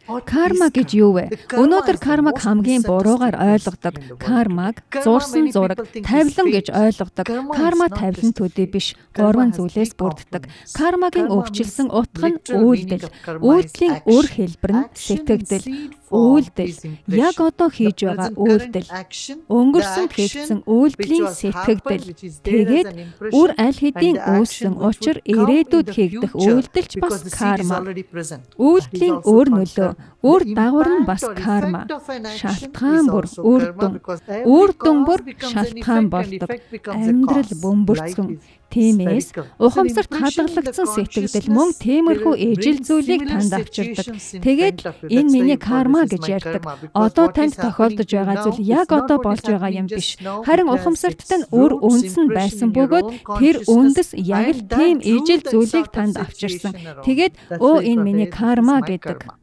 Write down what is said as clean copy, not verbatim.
Карма гэж юу вэ? Өнөөдөр кармаг хамгийн буруугаар ойлгодог. Кармаг зурсан зураг, тавилан гэж ойлгодог. Карма тавилан төдий биш. Гурван зүйлээс бүрддэг. Кармагийн өгчлсөн утга нь үйлдэл. Үйлдэлийн үр хэлбэр нь сэтгэгдэл. Үйлдэл яг одоо хийж байгаа үйлдэл. Өнгөрсөнд хийгдсэн үйлдэлийн сэтгэгдэл. Тэгээд үр аль хэдийн үүссэн учир ирээдүйд хийгдэх үйлдэл ч бас карма. Үйлдэлийн үр нөлөө, үр дагавар нь бас карма. Шалтгаан бүр үр дүн. Үр дүн бүр шалтгаан болдог. Амьдрал бөмбөрцгөн. Тиймээс ухамсарт хадгалагдсан сэтгэгдэл мөн тиймэрхүү ижил зүйлийг танд авчирдаг. Тэгээд энэ миний карма гэж ярьдаг. Одоо танд тохиолдож байгаа зүйл яг одоо болж байгаа юм биш. Харин ухамсарт тань үр үндэс нь байсан бөгөөд тэр үндэс яг л тийм ижил зүйлийг танд авчирсан. Тэгээд өө, энэ миний карма гэдэг.